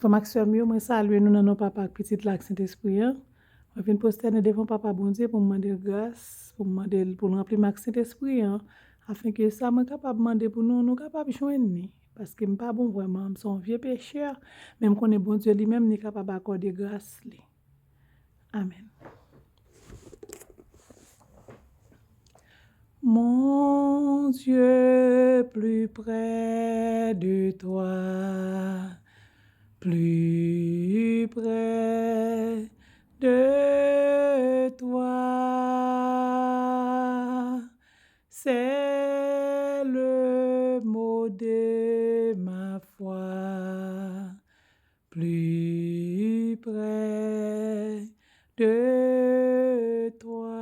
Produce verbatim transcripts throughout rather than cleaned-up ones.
Frè m ak sè m yo, mwen salye nou nan non Papa ak Pitit la ak Sentespri an. Mwen vin pwostène devan Papa Bondye pou m mande l gras, pou m mande l pou l ranpli m ak Sentespri an, afenke sa mwen kapab mande pou nou, nou kapab jwenn li. Paske m pa bon vrèman, m se yon vye pechè, men m konnen Bondye li menm li kapab akòde gras li. Amèn. Mon Dieu, plus près de toi, plus près de toi, c'est le mot de ma foi. Plus près de toi.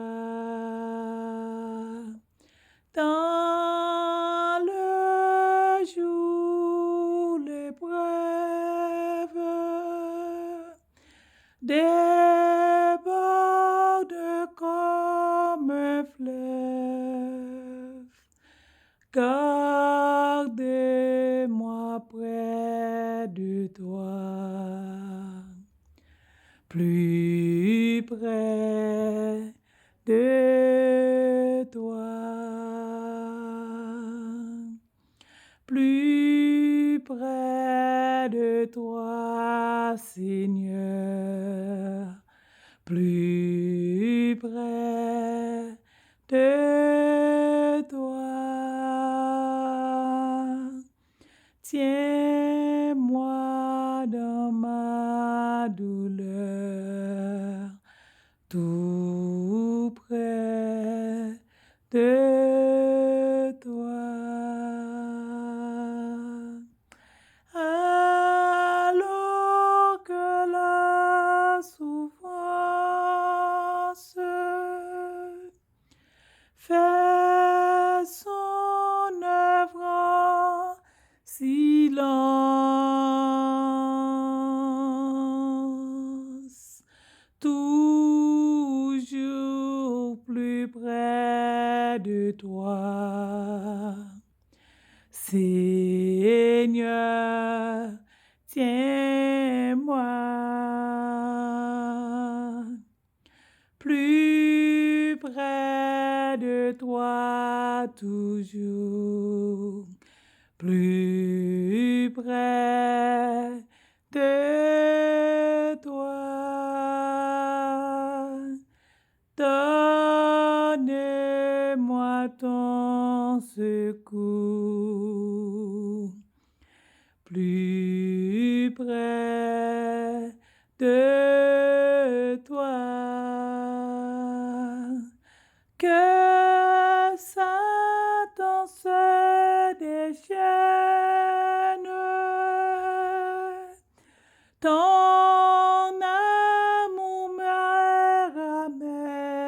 Dans le jour, l'épreuve déborde comme un fleuve. Garde-moi près de toi, plus près de toi, plus près de toi, Seigneur, plus près de toi. Tiens-moi dans ma douleur, tout près de toi. Alors que la souffrance fait son œuvre en silence, toujours plus près de toi. Seigneur, tiens-moi plus près de toi toujours, plus près de toi. Donne-moi ton secours, plus près de toi. Que Satan se déchaîne, ton amour me ramène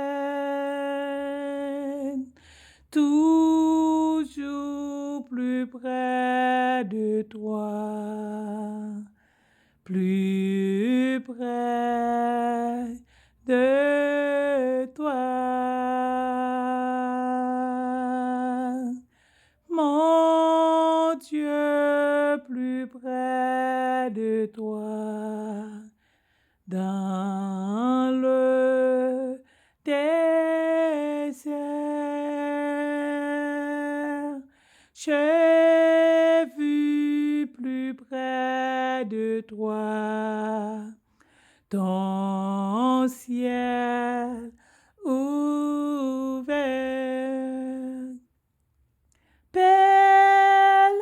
toujours plus près de toi, plus près de toi. Mon Dieu, plus près de toi, dans le désert, j'ai vu plus près de toi ton ciel ouvert. Pèlerin,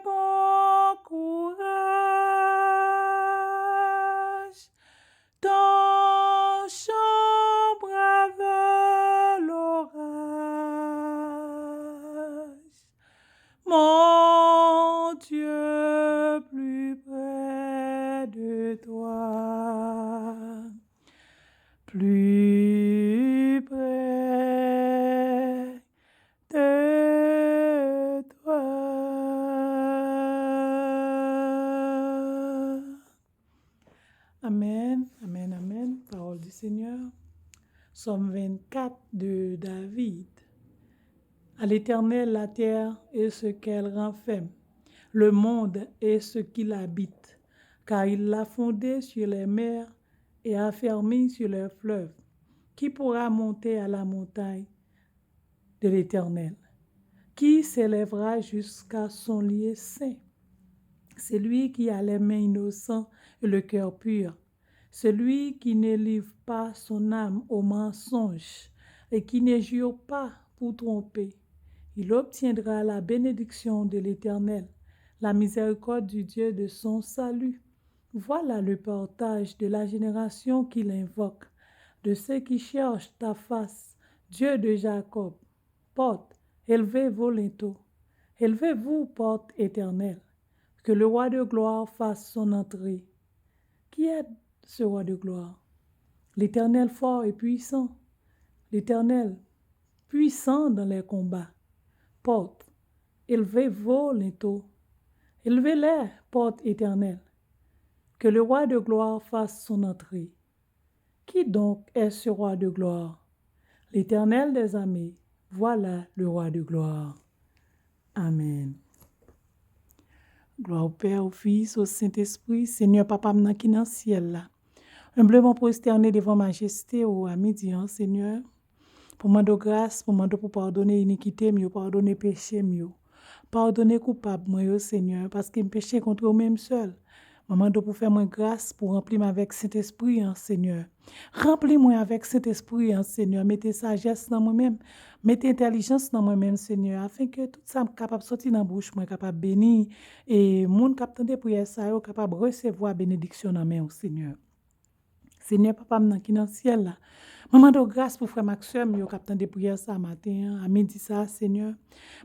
bon kouraj, ton chant brave l'orage. Mon Dieu, plus près de toi, plus près de toi. Amèn, amèn, amèn. Parole du Seigneur. Psaume vingt-quatre de David. À l'Éternel, la terre et ce qu'elle renferme, le monde et ce qu'il habite. Car il l'a fondée sur les mers et affermie sur les fleuves. Qui pourra monter à la montagne de l'Éternel? Qui s'élèvera jusqu'à son lieu saint? Celui qui a les mains innocentes et le cœur pur, celui qui ne livre pas son âme au mensonge et qui ne jure pas pour tromper, il obtiendra la bénédiction de l'Éternel, la miséricorde du Dieu de son salut. Voilà le partage de la génération qui l'invoque, de ceux qui cherchent ta face, Dieu de Jacob. Pòt, elve vo lento. Élevez-vous, portes éternelles, que le roi de gloire fasse son entrée. Qui est ce roi de gloire? L'Éternel fort et puissant, l'Éternel puissant dans les combats. Pòt, elve vo lento. Élevez-les, portes éternelles, que le roi de gloire fasse son entrée. Qui donc est ce roi de gloire? L'Éternel des armées, voilà le roi de gloire. Amen. Glwa au Père, au Fils, au Saint-Esprit. Senyè, Papa m nan ki nan syèl la, enbleman pwostène devan majeste ou a midi an, Senyè, pou mande w gras, pou mande w pou padone inikite m yo, padone peche m yo. Padone koupab mwen yo, Senyè, paske m peche kont ou menm sèl. Mwen mande w pou fè mwen gras, pou ranpli m avèk Sentespri an, Senyè. Ranpli mwen avèk Sentespri an, Senyè. Mete sajès nan mwen menm. Mete entèlijans nan mwen menm, Senyè, afenke tout sa k ap soti nan bouch mwen kapab beni, e moun k ap tande priyè sa yo kapab resevwa benediksyon nan men w, Senyè. Senyè, Papa m nan ki nan syèl la, mwen mande w gras pou frè m ak sè m yo k ap tande priyè sa maten an, a midi sa, Senyè.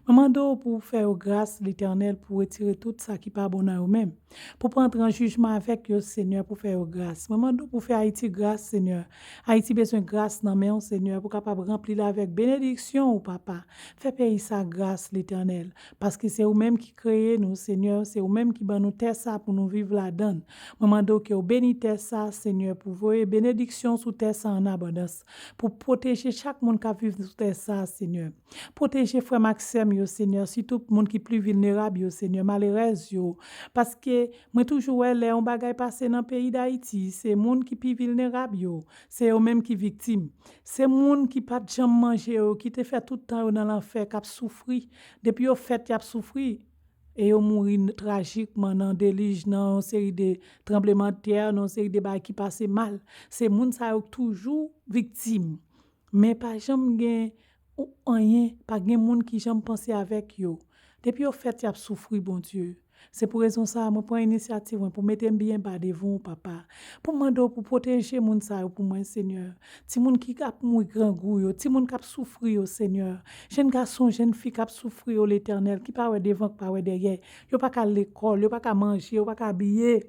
Mwen mande w pou w fè yo gras, Letènèl, pou w retire tout sa ki pa bon nan yo menm, pou w pa antre an jijman avèk yo, Senyè, pou w fè yo gras. Mwen mande w pou w fè Ayiti gras, Senyè. Ayiti bezwen gras nan men w, Senyè, pou w kapab ranpli l avèk benediksyon w, Papa. Fè peyi sa gras, Letènèl, paske se ou menm ki kreye nou, Senyè, se ou menm ki ban nou tè sa pou nou viv ladan l. Mwen mande w ke w beni tè sa, Senyè, pou voye benediksyon sou tè sa an abondans, pou pwoteje chak moun k ap viv sou tè sa, Senyè. Pwoteje frè m ak sè m yo, Senyè, sitou moun ki pli vilnerab yo, Senyè, malerèz yo. Paske mwen toujou wè lè yon bagay pase nan peyi Dayiti, se moun ki pi vilnerab yo, se yo menm ki viktim. Se moun ki pa t janm manje yo, ki te fè tout tan yo nan lanfè, k ap soufri. Depi yo fèt, y ap soufri. E yo mouri n-, trajikman nan delij, nan yon seri de tranblemanntè, nan yon seri de bagay ki pase mal. Se moun sa yo k toujou viktim. Men pa janm gen ou anyen, pa gen moun ki janm panse avèk yo. Depi yo fèt, y ap soufri, Bondye. Se pou rezon sa a, mwen pran inisyativ mwen pou mete m byen ba devan w, Papa, pou m mande w pou pwoteje moun sa yo pou mwen, Senyè. Timoun ki ap mouri grangou yo, timoun k ap soufri yo, Senyè. Jèn gason, jèn fi k ap soufri yo, Letènèl, ki pa wè devan, ki pa wè dèyè. Yo pa ka al lekòl, yo pa ka manje, yo pa ka abiye.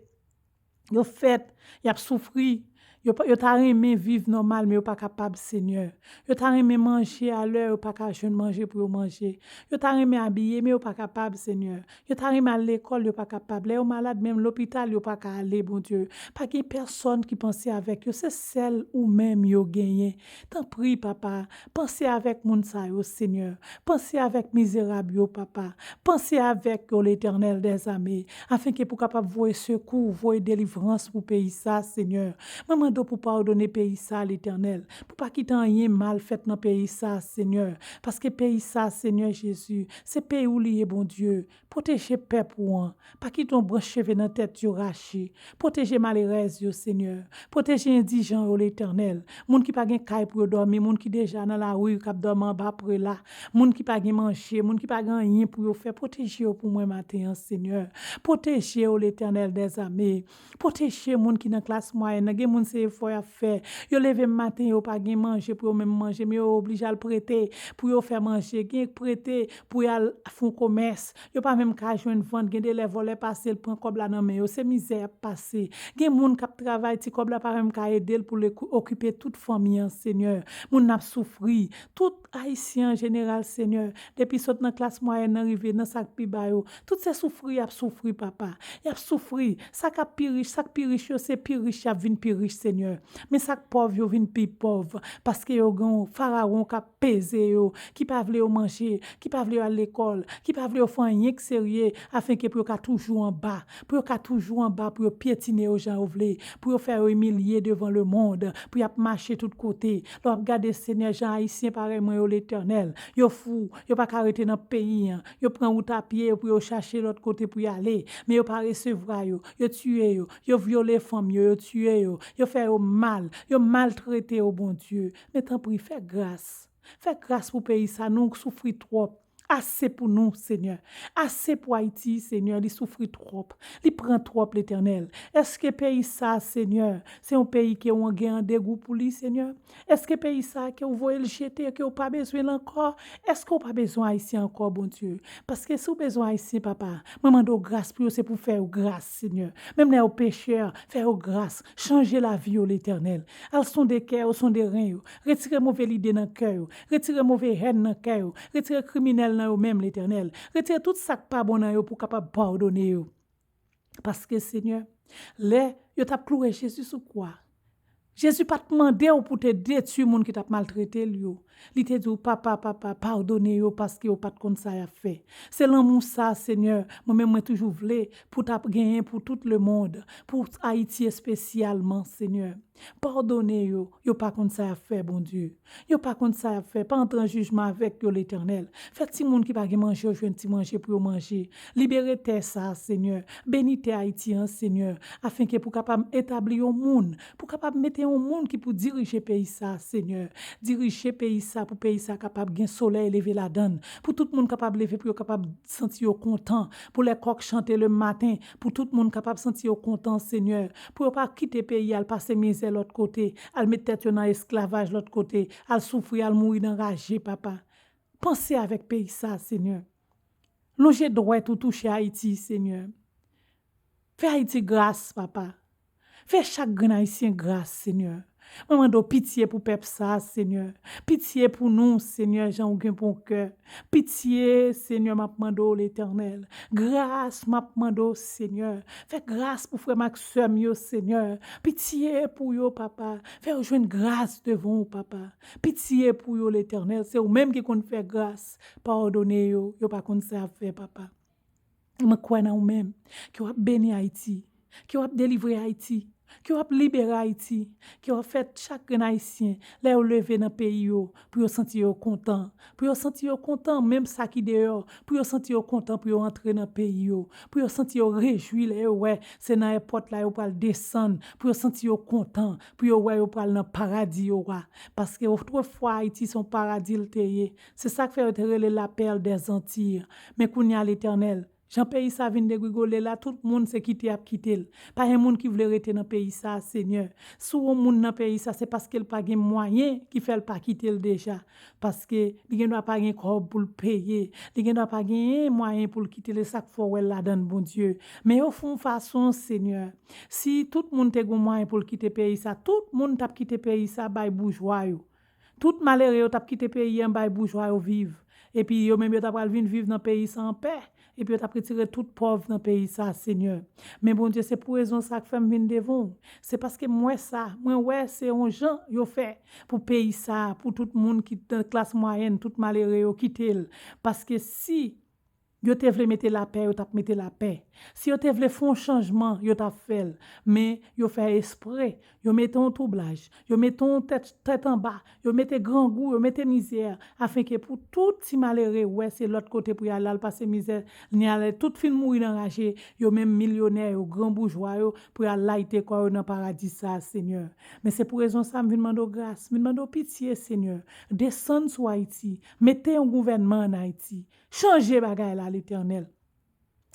Yo fèt, y ap soufri. Yo pa, yo ta renmen viv nòmal, men yo pa kapab, Senyè. Yo ta renmen manje alè, yo pa ka jwenn manje pou yo manje. Yo ta renmen abiye, men yo pa kapab, Senyè. Yo ta renmen al lekòl, yo pa kapab. Lè yo malad, menm lopital, yo pa ka ale, Bondye. Pa gen pèsonn ki panse avèk yo. Se sèl ou menm yo genyen. Tanpri, Papa, panse avèk moun sa yo, Senyè. Panse avèk mizerab yo, Papa. Panse avèk yo, Letènèl dèzame, afenke pou kapab voye sekou, voye delivrans pou peyi sa, Senyè. Mwen mande w pou padone peyi sa, Letènèl, pou pa kite anyen mal fèt nan peyi sa, Senyè. Paske peyi sa, Senyè Jezi, se peyi w li ye, Bondye. Pwoteje pèp ou an. Pa kite yon branch cheve nan tèt yo rache. Pwoteje malerèz yo, Senyè. Pwoteje endijan yo, Letènèl. Moun ki pa gen kay pou yo dòmi, moun ki deja nan lari, k ap dòmi anba prela, moun ki pa gen manje, moun ki pa gen anyen pou yo fè. Pwoteje yo pou mwen maten an, Senyè. Pwoteje yo, Letènèl dèzame. Pwoteje moun ki nan klas mwayèn nan. Gen moun se efò y ap fè. Yo leve maten, yo pa gen manje pou yo menm manje, men yo oblije al prete pou yo fè manje. Gen prete pou y al fè yon komès. Yo pa menm ka jwenn vann. Gen de lè vòlè pase, l pran kòb la nan men yo. Se mizè y ap pase. Gen moun k ap travay, ti kòb la pa menm ka ede l pou l oku-, okipe tout fanmi an, Senyè. Moun nan ap soufri. Tout Ayisyen an jeneral, Senyè, depi sot nan klas mwayèn nan rive nan sa k pi ba yo, tout se soufri y ap soufri, Papa. Y ap soufri. Sa k ap pi rich, sa k pi rich yo, se pi rich y ap vin pi rich, Senyè. Men sa k pòv yo vin pi pòv, paske yo gen yon farawon k ap peze yo, ki pa vle yo manje, ki pa vle yo al lekòl, ki pa vle yo fè anyen k serye, afenke pou yo ka toujou anba, pou yo ka toujou anba, pou yo pyetine yo jan yo vle, pou yo fè yo imilye devan lemonn, pou y ap mache tout kote. Lè w ap gade, Senyè, jan Ayisyen parèy mwen yo, Letènèl, yo fou, yo pa ka rete nan peyi an, yo pran wout a pye yo pou yo chache lòt kote pou y ale, men yo pa resevwa yo, yo tiye yo, yo vyole fanm yo, yo tiye yo, yo fè yo mal, yo maltrete yo, Bondye. Men tanpri, fè gras. Fè gras pou peyi sa, nou soufri twòp. Ase pou nou, Senyè. Ase pou Ayiti, Senyè. Li soufri twòp. Li pran twòp, Letènèl. Èske peyi sa, Senyè, se yon peyi ke w gen an degou pou li, Senyè? Èske peyi sa ke w voye l jete, ke w pa bezwen l ankò? Èske w pa bezwen Ayisyen ankò, Bondye? Paske si w bezwen Ayisyen, papa, mwen mande w gras pou yo, se pou fè yo gras, Senyè. Menm lè yo pechè, fè yo gras. Chanje lavi yo, Letènèl. Al sonde kè yo, sonde ren yo. Retire move lide nan kè yo. Retire move hèn nan kè yo. Retire kriminèl nan yo menm, Letènèl. Retire tout sa k pa bon nan yo pou w kapab padone yo. Paske, Senyè, lè yo t ap kloure Jezi sou kwa, Jezi pa t mande w pou te detwi moun ki t ap maltrete l yo. Li te di w, "Papa, papa, padone yo, paske yo pa t konn sa y ap fè." Se lanmou sa, Senyè, mwen menm mwen toujou vle pou t ap genyen pou tout lemonn, pou Ayiti espesyalman, Senyè. Padone yo, yo pa konn sa y ap fè, Bondye. Yo pa konn sa y ap fè. Pa antre an jijman avèk yo, Letènèl. Fè timoun ki pa gen manje yo jwenn ti manje pou yo manje. Libere tè sa a, Senyè. Beni tè Ayiti an, Senyè. Afenke pou kapab etabli yon moun, pou kapab mete yon moun ki pou dirije peyi sa a, Senyè. Dirije peyi sa a pou peyi sa a kapab gen solèy leve ladan l. Pou tout moun kapab leve, pou yo kapab santi yo kontan. Pou lè kòk chante le maten, pou tout moun kapab santi yo kontan, Senyè. Pou yo pa kite peyi a al pase mizè lòt kote, al met tèt yo nan esklavaj lòt kote, al soufri, al mouri nan raje, papa. Panse avèk peyi sa, Senyè. Lonje dwèt ou touche Ayiti, Senyè. Fè Ayiti gras, papa. Fè chak grenn Ayisyen gras, Senyè. Mwen mande w pitye pou pèp sa, Senyè. Pitye pou nou, Senyè, jan w gen bon kè. Pitye, Senyè, m ap mande w, Letènèl. Gras, m ap mande w, Senyè. Fè gras pou frè m ak sè m yo, Senyè. Pitye pou yo, papa. Fè yo jwenn gras devan w, papa. Pitye pou yo, Letènèl. Se ou menm ki konn fè gras. Padone yo. Yo pa konn sa y ap fè, papa. Mwen kwè nan ou menm, ke w ap beni Ayiti, ke w ap delivre Ayiti, ke w ap libere Ayiti, ke w ap fè chak grenn Ayisyen, lè yo leve nan peyi yo, pou yo santi yo kontan, pou yo santi yo kontan, menm sa ki deyò, pou yo santi yo kontan pou yo antre nan peyi yo, pou yo santi yo rejwi lè yo wè se nan èpòt la yo pral desann, pou yo santi yo kontan, pou yo wè yo pral nan paradi yo a. Paske otrefwa Ayiti se yon paradi l te ye. Se sa k fè yo te rele la perle des Antilles. Men kounye a, Letènèl, jan peyi sa vin degrigole la, tout moun se kite y ap kite l. Pa gen moun ki vle rete nan peyi sa, Senyè. Si w yon moun nan peyi sa, se paske l pa gen mwayen ki fè l pa kite l deja. Paske li gendwa pa gen kòb pou l peye. Li gendwa pa genyen mwayen pou l kite l, e sa k fè w wè l ladan l, Bondye. Men yo fè yon fason, Senyè. Si tout moun te gen mwayen pou l kite peyi sa, tout moun t ap kite peyi sa bay boujwa yo. Tout malere yo t ap kite peyi an bay boujwa yo viv. Epi yo menm yo ta pral vin viv nan peyi sa anpè. Epi yo t ap retire tout pòv nan peyi sa, Senyè. Men Bondye, se pou rezon sa k fè m vin devan w. Se paske m wè sa, mwen wè se yon jan yo fè pou peyi sa, pou tout moun ki nan klas mwayèn, tout malere yo kite l. Paske si yo te vle mete lapè, yo t ap mete lapè. Si yo te vle fè yon chanjman, yo t ap fè l. Men yo fè espre, yo mete yon twoublaj, yo mete yon tèt, tèt anba, yo mete grangou, yo mete mizè, afenke pou tout ti malere wè se lòt kote pou y al, al pase mizè, ni alè tout fin mouri nan raje, yo menm milyonè yo, gran boujwa yo, pou y al layite kò yo nan paradi sa, Senyè. Men se pou rezon sa, m vin mande w gras, m vin mande w pitye, Senyè. Desann sou Ayiti, mete yon gouvènman ann Ayiti. Chanje bagay la, Letènèl.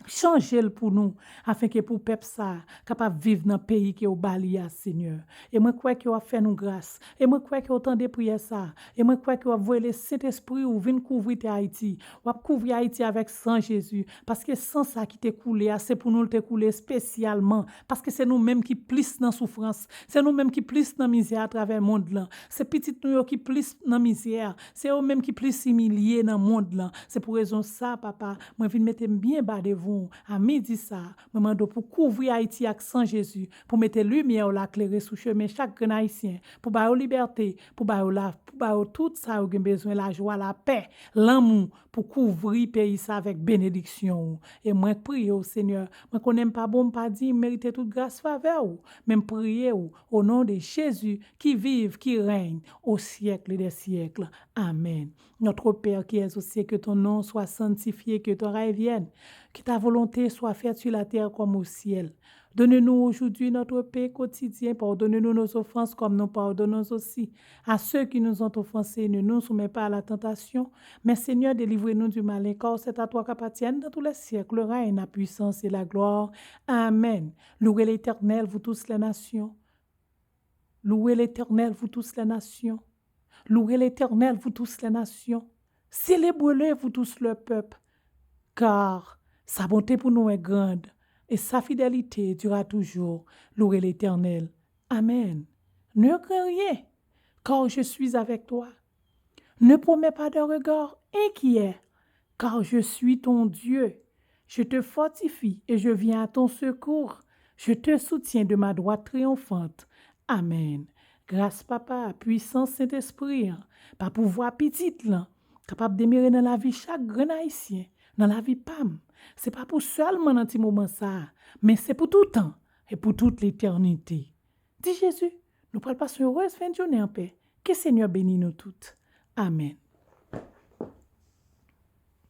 Chanje l pou nou, afenke pou pèp sa a kapab viv nan peyi ke w ba li a, Senyè. E mwen kwè ke w ap fè nou gras. E mwen kwè ke w tande priyè sa a. E mwen kwè ke w ap voye Lesentespri w vin kouvri tè Ayiti. W ap kouvri Ayiti avèk san Jezi. Paske san sa ki te koule a, se pou nou l te koule espesyalman. Paske se nou menm ki plis nan soufrans. Se nou menm ki plis nan mizè atravè mond lan. Se pitit nou yo ki plis nan mizè. Se yo menm ki plis imilye nan mond lan. Se pou rezon sa, papa, mwen vin mete m byen ba devan Pou a midi sa, mwen mande w pou kouvri Ayiti ak san Jezi, pou mete limyè w la klere sou chemen chak grenn Ayisyen, pou ba yo libète, pou ba yo lav, pou ba yo tout sa yo gen bezwen, lajwa, lapè, lanmou, pou kouvri peyi sa avèk benediksyon w. E mwen priye w, Senyè, mwen konnen m pa bon, m pa diy, m merite tout gras, favè w, men m priye w, o non de Jezi, ki viv, ki règne au siècle des siècles. Amen. Notre Père qui es aux cieux, que ton nom soit sanctifié, que ton règne vienne, que ta volonté soit faite sur la terre comme au ciel. Donne-nous aujourd'hui notre pain quotidien, pardonne-nous nos offenses comme nous pardonnons aussi à ceux qui nous ont offensés, ne nous soumets pas à la tentation, mais Seigneur, délivre-nous du malin, car c'est à toi qu'appartiennent dans tous les siècles le règne, la puissance et la gloire. Amen. Louez l'Éternel, vous tous les nations. Louez l'Éternel, vous tous les nations. Louez l'Éternel, vous tous les nations. Célébrez-le, vous tous le peuple. Car sa bonté pour nous est grande, et sa fidélité dura toujours. Louez l'Éternel. Amen. Ne crains rien, car je suis avec toi. Ne promets pas de regard inquiet, car je suis ton Dieu. Je te fortifie et je viens à ton secours. Je te soutiens de ma droite triomphante. Amen. Gras Papa, pwisans Sentespri an, pa pouvwa Pitit lan, kapab demere nan lavi chak grenn Ayisyen, nan lavi pa m. Se pa pou sèlman nan ti moman sa a, men se pou toutan e pou tout letènite. Di Jezi, nou pral pase yon erez fen jounen anpè. Ke Senyè beni nou tout. Amen.